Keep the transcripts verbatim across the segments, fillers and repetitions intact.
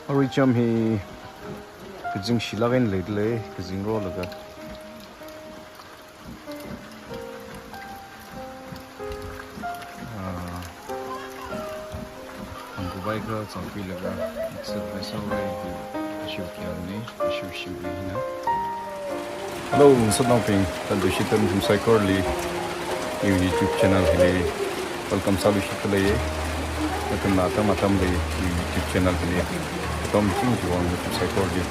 Arui cham hi kazing shilāk eina leidalei, kazing rolaga. Ah, hangkhavai kazang khuilaga, exercise sāhaowa hi, ashiwui kayāngna, ashiwui shimli hina. Hello, ngasotnaobing, tangda shittam nathum saikorali iwui YouTube channel hili welcome sāluishitdalei. Nathumna atam atamli iwui YouTube channel hili katom ching chiwui vang nathum saikorali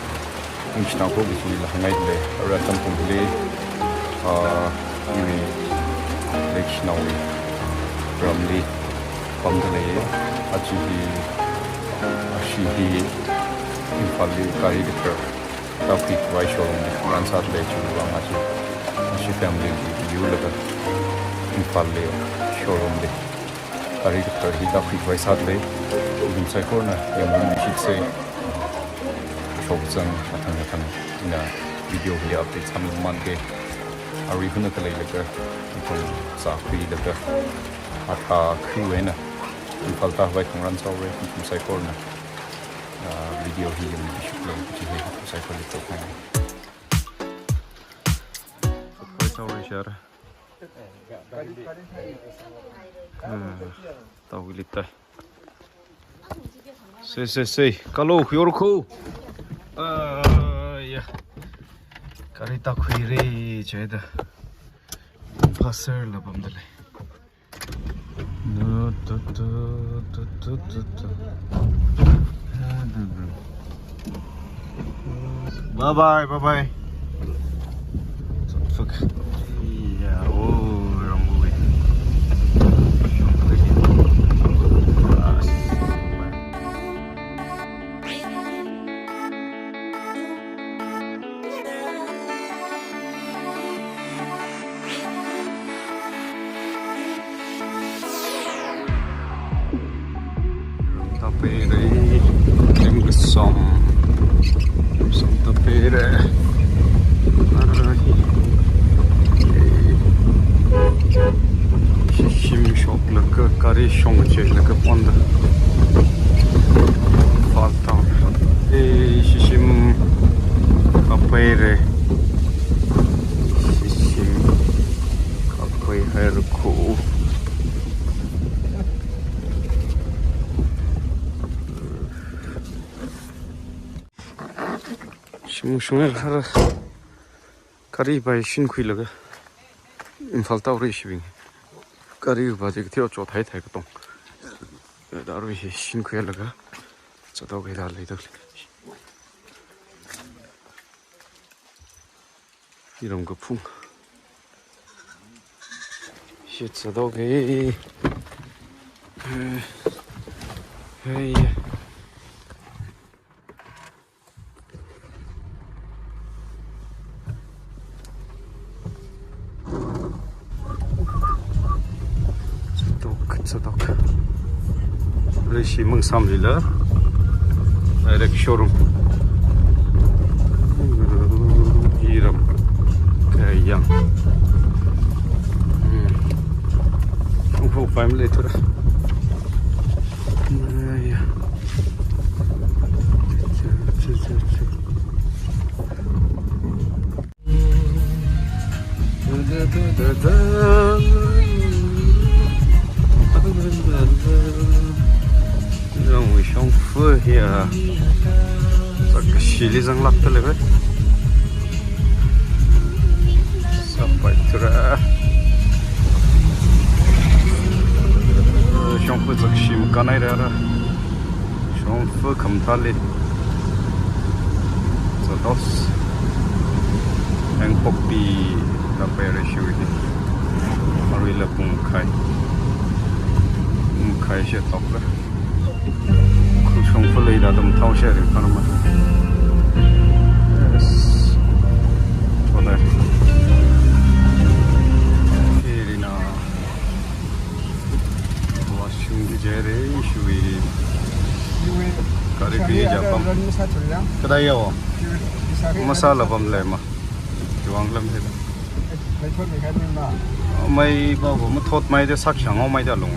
ningshinao ko kachi hāngngaidalei. Arui atam pung hili, ah, iwui leikashinaowui ramli pamdalei. Aja hi, ashi hi Imphalli gari kathar tākhuikhavai showroom li rānsādalei, chiwui vang aja, ashi family li yurlaga Imphalli showroom li gari kathar hi tākhuikhavai sādalei. Nathum saikorana yangluishitsa. Shokzang athang athang ina video hili update sāmi mankei. Arui huna khaleilaga, nathum zākhuilaga, athā khuiwui eina Imphal tākhavai thang rānsāhaora, nathum saikorana, ah, video hi yangluishitlu kachi hi nathum saikorali tokngai. Surprise sāhaora shara. Ah, tau gili tai. Sei, sei, sei. Kalo, yorko. Ah, ya. Gari tākhuira chida. Pasar la pamdalei. Bye bye, bye bye. Fuck. Yeah, oh, wrong way. Ram tāpeira, ram kasom, kasom tāpeira. Ara hi. Shishim shoklaga, gari shongcheilaga ponda. Imphal town. Eh, shishim tāpeira. Shishim. Kapai haira ko. Shim shung haira. Gari bai shinkhuilaga Imphal tāhaora shibing. Gari bai katheo chothai thai katong. Arui hi shinkhuilaga. Chāthaokei da leidalei. Iram kaphung. Shit, chāthaokei. Hey. Chāthao, chāthao. Leishi Mangsamlila. Direct showroom. Iram. Kayang. Hmm. Ungho family tura. Ai ya. Chā, chā, chā, chā. Zangwui shongfa hiya. Zakshili zanglākdalei. Sapai tura. Shongfa zakshi makānhaira. Shongfa khamathāli. Chāthaos. Engpokpi tāpeira shiwui hi. Aruila pung makhai. Pung makhai shithaokra. Kha shongfa leida atam thao shiri pharma. Yes. Chodai. Erina. Washroom di jere shiwui. Shiwui. Kari kari japam. Kadai yawa. Masala pamlei ma. Kiwang lam heda. Mei pa pa mathot mei de sakshang o mei de long.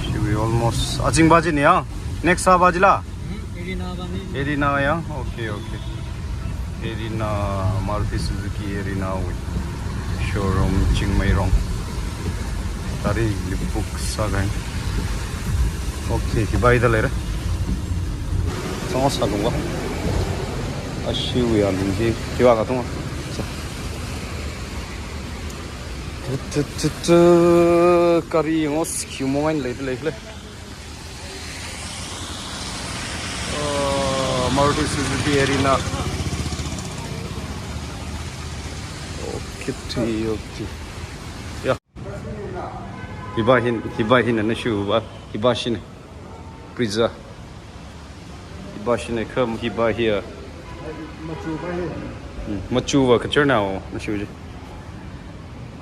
Shiwui almost. Ajing ba jini ya. Next sāva chila? Hmm, Erina bani. Erina ya? Okay, okay. Erina, Maruti Suzuki Erina wui showroom Chingmeirong. Gari li book sākahai. Okay, hi bai da leira. Song sa lungwa. Ashiwui alung hi. Hi va ka tung. Sa. Tu, tu, tu, tu. Gari ngos kiu mo ngain lei, lei, lei. Uh, Maruti Suzuki Erina. Okay, okay. Yeah. Hi va hin, hi va hin na shu va, hi va shin. Brezza. Hi va shin kam hi va hi. Hmm, machu va kachar na o, na shu ji.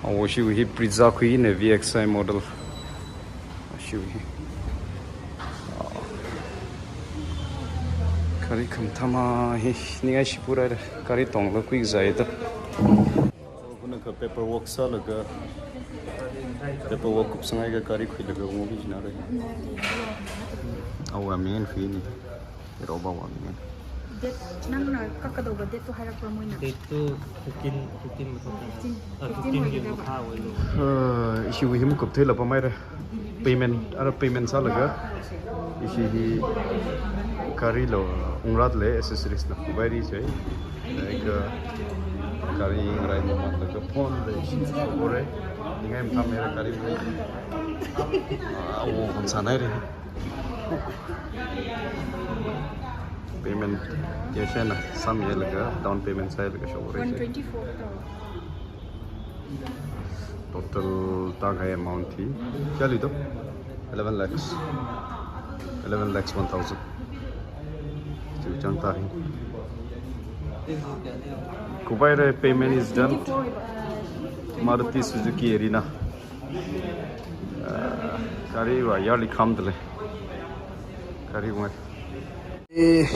O, shu hi Brezza khui na V X I model. Ashiwui hi. Gari khamathā hi, ningai shipura da. Gari tongla khui zai da. Kuna ka paperwork sālaga, paperwork kupsangai ka gari khuilaga ungbi jina re. Awa mingin khui ni. Roba wa mingin. Date, nangna kakadauba date tu hairakra moina? Date tu fifteen, fifteen mathot. Fifteen. Ah, fifteen fifteen ki oida ba? Makha oilu. Uh, ishi wui hi makup theila pamai re. Payment, ara payment sālaga. Ishi hi gari lo ungrat le accessories na kubai ri chai. Like, uh, gari ngarai mamanlaga phone le ishi shokore. Ningai mathā mera gari. Ah, wo kon sanai re. Payment cash na samyelaga down payment sālaga shokore. One twenty-four thousand. Total tākahai amount hi kayāli do? Eleven lakhs. Eleven lakhs one thousand. Chu chang ta hi. Kubai re, payment is done. Maruti Suzuki Erina. Uh, gari va yali khamathā lei. Gari va. Eh.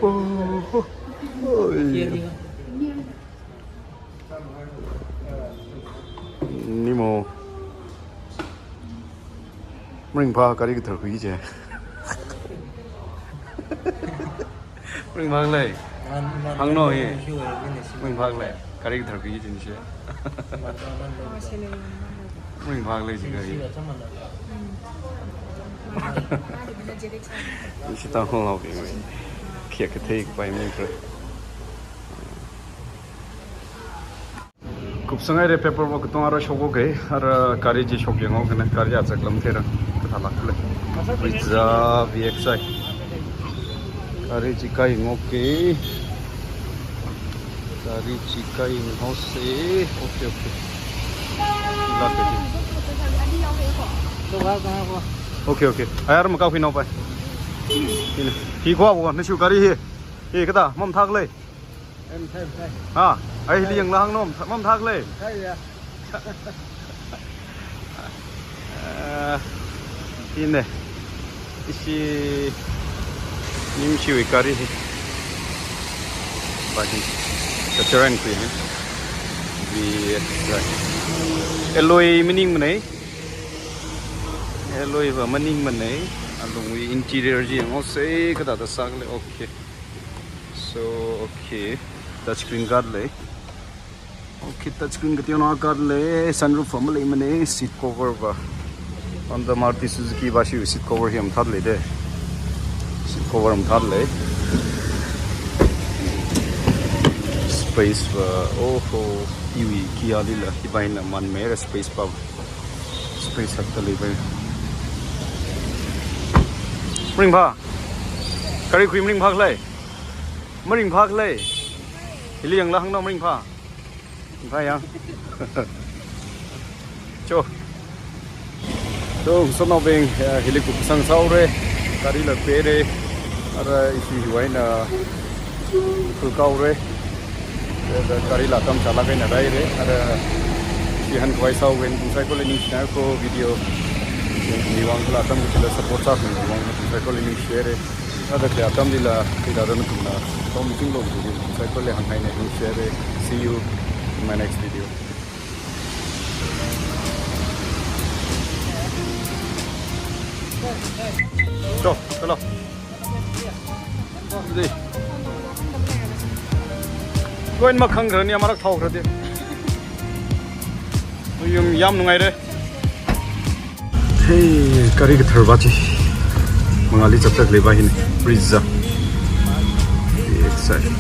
Oh, oh, oh, yeah. Nimo. Maringphā gari kathar khui je. Maringphā lei. Hāngno hi. Maringphā lei. Gari kathar khui je nishe. Maringphā lei ji gari. Nishe tang hong lau bing wei. Kia kathei kapai maringphā. Kupsangai re, paperwork katonga ara shokok ke, ara gari chi shokyango kane, gari achak lam thera, kathā lak le. Brezza V X I. Gari chi kaingok ke. Gari chi kaingok se. Okay, okay. Lak ke. Okay, okay. Ayar maka khui nao pai. Ina. Hi kwa bo, na shu gari hi. Hi kathā, mamathā lei. Em, thai, thai. Ha, ai hili yangla hāngno, mamathā lei. Thai ya. Ah, ine. Ishi ningshiwui gari hi. Ba hi. Kacharan khui hi. V X I. Alloy maningmanei. Alloy va maningmanei. Alungwui interior chi ngose kathāda sākhala. Okay. So, okay. Touch screen guard lei. Okay, touch screen kateonao guard lei. Sunroof va maleimanei. Seat cover va. Honda Maruti Suzuki va shi seat cover hi mathā lei de. Seat cover mathā lei. Space va. Oho. Iwui kia lila. Ibai na man mera space pa. Space hakta lei bai. Maringphā. Gari khui maringphā lei. Maringphā lei. Hili yangla hāngno maringphā. Maringphā yang. Cho. Cho, sanaobing, eh, hili kupsang sāhaore. Gari la pere. Ara ishi hiwui eina kulkaore. Ara gari la atam chālak eina raire. Ara ishi hankhavai sāhaowa, kum saikora ningshina ko video. Miwui vang kala atam kachila support sāmi vang kum saikora ningshire. Thāda khalei atamlila, khi da ran kumna, tom chinglo kuji, saikora hānghaina ningshire. See you in my next video. Chao, chalo. Dei. Loin makhang kharani amarak thao kharadi. Yum, yam nungaire. Hey, gari kathar ba chi. Mangali chaptak lei ba hina. Brezza. Excited.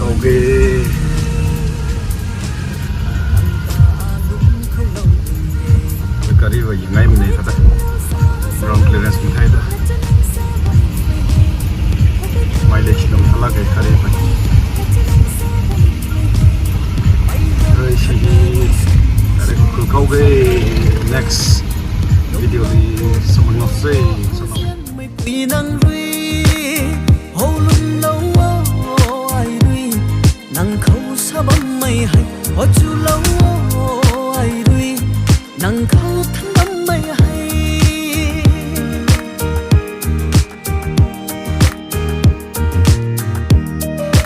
Okay. Gari va yangai mane thāda. Ground clearance mi thaida. Mileage dam thala kai gari va. Ai, shi hi. Gari ku kau ke next video li samphang ngasei. Samphang. Pui nang lui, ho lum lo o ai lui, nang khao sabam mai hai, ho chu lo o ai lui, nang khao